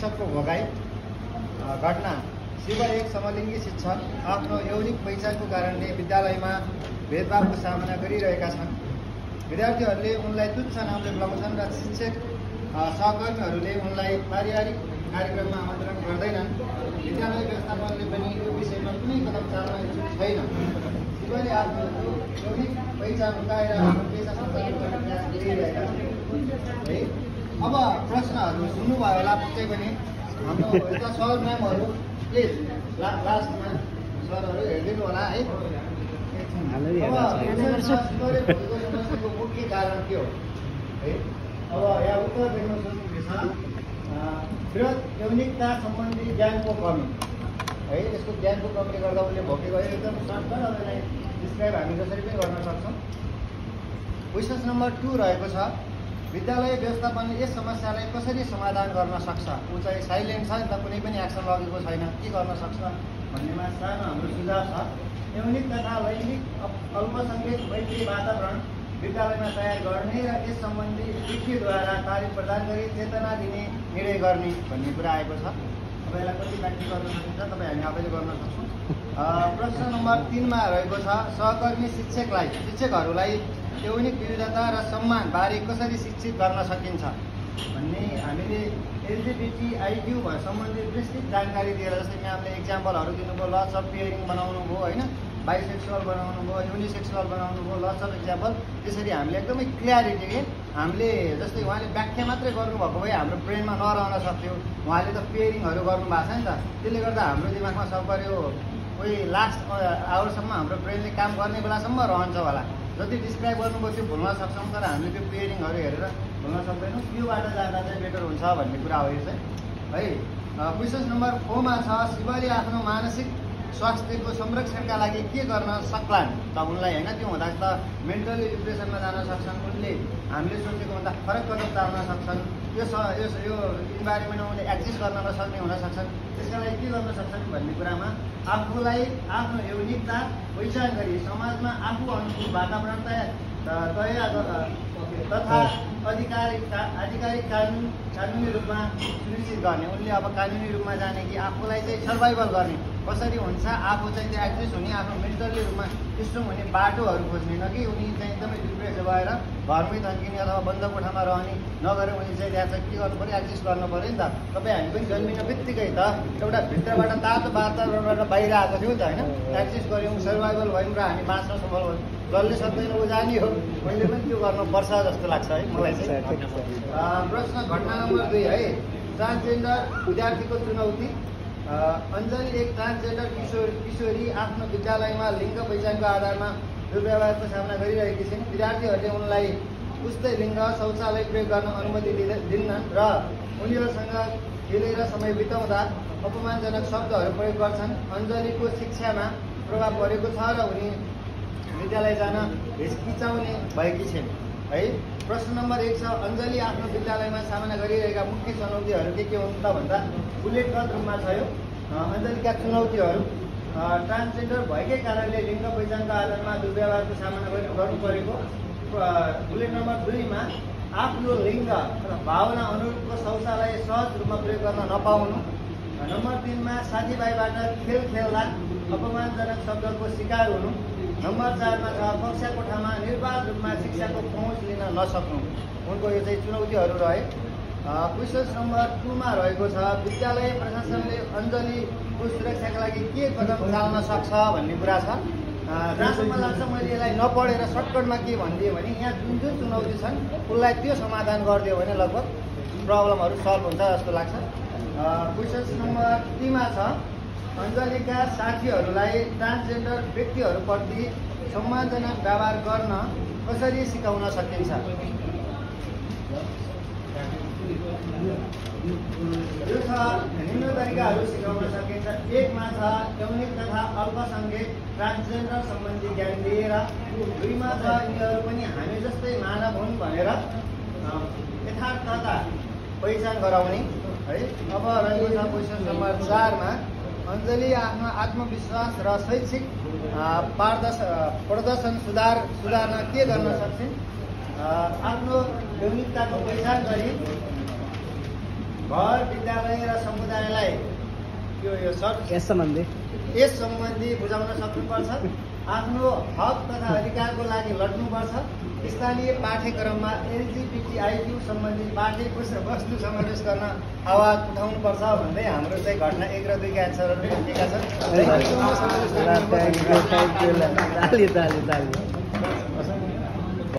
शिक्षकको भोगाई घटना। शिव एक समलिङ्गी शिक्षक आफ्नो यौनिक पहिचानको कारणले विद्यालयमा भेदभावको सामना गरिरहेका छन्। विद्यार्थीहरूले उनलाई तुच्छ नामले बोलाउँछन् र शिक्षक सहकर्मीहरूले उनलाई पारिवारिक कार्यक्रममा आमन्त्रण गर्दैनन्। विद्यालय व्यवस्थापनले पनि यो विषयमा कुनै कदम चाल्न इच्छुक छैन। शिवले आफ्नो यौनिक पहिचान लुकाएर आफ्नो पेसा सञ्चालन गर्ने प्रयास गरिरहेका छन् है। अब प्रश्नहरू सुन्नुभयो होला पक्कै पनि। हाम्रो यता सर म्यामहरू प्लिज लास्टमा सरहरू हेरिदिनु होला है। समस्याको मुख्य कारण के हो है? अब यहाँ उत्तर देख्न सक्नुहुनेछ, वृहत यौनिकता सम्बन्धी ज्ञानको कमी है। यसको ज्ञानको कमीले गर्दा उसले भोगेको एकदम सर्टकट अब यसलाई डिस्क्राइब हामी जसरी पनि गर्न सक्छौँ। क्वेसन नम्बर 2 रहेको छ, विद्यालय व्यवस्थापनले यस समस्यालाई कसरी समाधान गर्न सक्छ? ऊ चाहिँ साइलेन्ट छ नि त, कुनै पनि एक्सन लगेको छैन, के गर्न सक्छ भन्नेमा सानो हाम्रो सुझाव छ। यौनिक तथा लैङ्गिक अल्पसङ्ख्यक मैत्री वातावरण विद्यालयमा तयार गर्ने र यस सम्बन्धी विज्ञद्वारा तालिम प्रदान गरी चेतना दिने निर्णय गर्ने भन्ने कुरा आएको छ। अब यसलाई कति व्याख्या गर्न सकिन्छ तपाईँ हामी आफैले गर्न सक्छौँ। प्रश्न नम्बर 3 मा रहेको छ, सहकर्मी शिक्षकहरूलाई यौनिक विविधता र सम्मान बारे कसरी शिक्षित गर्न सकिन्छ भन्ने हामीले LGBTIQ सम्बन्धित विस्तृत जानकारी दिएर, जस्तै म्यामले इक्जाम्पलहरू दिनुभयो, लट्स अफ पेयरिङ बनाउनु भयो होइन, बाइसेक्सुअल बनाउनु भयो, युनिसेक्सुअल बनाउनु भयो, लट्स अफ इक्जाम्पल। त्यसरी हामीले एकदमै क्लियरिटी के हामीले जस्तै उहाँले व्याख्या मात्रै गर्नुभएको भए हाम्रो ब्रेनमा नरहन सक्थ्यो। उहाँले त पेयरिङहरू गर्नुभएको छ नि त, त्यसले गर्दा हाम्रो दिमागमा सब पऱ्यो कोही लास्ट आवरसम्म हाम्रो ब्रेनले काम गर्ने बेलासम्म रहन्छ होला। जति डिस्क्राइब गर्नुभयो त्यो भुल्न सक्छौँ, तर हामीले त्यो पेयरिङहरू हेरेर भुल्न सक्दैनौँ। योबाट जाँदा चाहिँ बेटर हुन्छ भन्ने कुरा हो यो चाहिँ है। क्वेसन नम्बर 4 मा छ, शिवले आफ्नो मानसिक स्वास्थ्यको संरक्षणका लागि के गर्न सक्लान् त? उनलाई होइन त्यो हुँदा त मेन्टली डिप्रेसनमा जान सक्छन्, उनले हामीले सोचेको भन्दा फरक कदम चाल्न सक्छन्, यो इन्भाइरोमेन्टमा उनले एक्जिस्ट गर्न नसक्ने हुन सक्छन्। त्यसका लागि के गर्न सक्छन् भन्ने कुरामा आफूलाई आफ्नो यौनिकता पहिचान गरी समाजमा आफू अनुकूल वातावरण तथा आधिकारिक कानुनी रूपमा सुनिश्चित गर्ने। उनले अब कानुनी रूपमा जाने कि आफूलाई चाहिँ सर्भाइभल गर्ने कसरी हुन्छ, आफू चाहिँ त्यो एक्जिस्ट हुने, आफ्नो मेन्टली रूपमा स्ट्रङ हुने बाटोहरू खोज्ने, न कि उनी चाहिँ एकदमै डिप्रेस भएर घरमै थन्किने अथवा बन्द कोठामा रहने नगरेर उनी चाहिँ त्यहाँ चाहिँ के गर्नु पऱ्यो, एक्जिस्ट गर्नु पऱ्यो नि त। तपाईँ हामी पनि जन्मिन बित्तिकै त एउटा भित्रबाट तातो वातावरणबाट बाहिर आएको थियो नि त होइन, एक्जिस्ट गऱ्यौँ, सर्भाइभल भयौँ र हामी बाँच्न सफल भयौँ। जसले सक्दैन ऊ जाने हो, मैले पनि त्यो गर्नुपर्छ जस्तो लाग्छ है मलाई चाहिँ। प्रश्न घटना नम्बर 2 है, ट्रान्सजेन्डर विद्यार्थीको चुनौती। अञ्जली एक ट्रान्सजेन्डर किशोरी आफ्नो विद्यालयमा लिङ्ग पहिचानको आधारमा दुर्व्यवहारको सामना गरिरहेकी छिन्। विद्यार्थीहरूले उनलाई उस्तै लिङ्ग शौचालय प्रयोग गर्न अनुमति दिन्नन् र उनीहरूसँग खेलेर समय बिताउँदा अपमानजनक शब्दहरू प्रयोग गर्छन्। अञ्जलीको शिक्षामा प्रभाव परेको छ र उनी विद्यालय जान हिचकिचाउने भएकी छिन् है। प्रश्न नम्बर 1 छ, अञ्जली आफ्नो विद्यालयमा सामना गरिरहेका मुख्य चुनौतीहरू के हुन् त भन्दा उल्लेखगत रूपमा छ यो अञ्जलीका चुनौतीहरू। ट्रान्सजेन्डर भएकै कारणले लिङ्ग पहिचानको आधारमा दुर्व्यवहारको सामना गर्नु परेको। बुलेट नम्बर 2 मा आफ्नो लिङ्ग र भावना अनुरूपको शौचालय सहज रूपमा प्रयोग गर्न नपाउनु। नम्बर 3 मा साथीभाइबाट खेल खेल्दा अपमानजनक शब्दको शिकार हुनु। नम्बर 4 मा छ कक्षा कोठामा निर्बाध रूपमा शिक्षाको पहुँच लिन नसक्नु। उनको यो चाहिँ चुनौतीहरू रहे। क्वेसन नम्बर 2 मा रहेको छ, विद्यालय प्रशासनले अञ्जलीको सुरक्षाका लागि के कदम चाल्न सक्छ भन्ने कुरा छ। जहाँसम्म लाग्छ मैले यसलाई नपढेर सर्टकटमा के भनिदिएँ भने यहाँ जुन जुन चुनौती छन् उसलाई त्यो समाधान गरिदियो भने लगभग प्रब्लमहरू सल्भ हुन्छ जस्तो लाग्छ। क्वेसन नम्बर 3 मा छ, अञ्जलीका साथीहरूलाई ट्रान्सजेन्डर व्यक्तिहरूप्रति सम्मानजनक व्यवहार गर्न कसरी सिकाउन सकिन्छ? यो छ निम्न तरिकाहरू सिकाउन सकिन्छ। 1 मा छ यौनिक तथा अल्पसङ्ख्यक ट्रान्सजेन्डर सम्बन्धी ज्ञान दिएर। 2 मा छ यिनीहरू पनि हामी जस्तै मानव हुन् भनेर यथार्थता पहिचान गराउने है। अब रहेको छ क्वेसन नम्बर 4 मा, अञ्जली आफ्नो आत्मविश्वास र शैक्षिक प्रदर्शन सुधार्न के गर्न सक्छिन्? आफ्नो यौनिकताको पहिचान गरी घर, विद्यालय र यो सर्ट यस सम्बन्धी बुझाउन सक्नुपर्छ। आफ्नो हक तथा अधिकारको लागि लड्नुपर्छ। स्थानीय पाठ्यक्रममा एलजीबीटीआईक्यू सम्बन्धी पाठ्य वस्तु समावेश गर्न आवाज उठाउनुपर्छ भन्दै हाम्रो चाहिँ घटना 1 र 2 का एन्सरहरू लेखेका छन्। ताली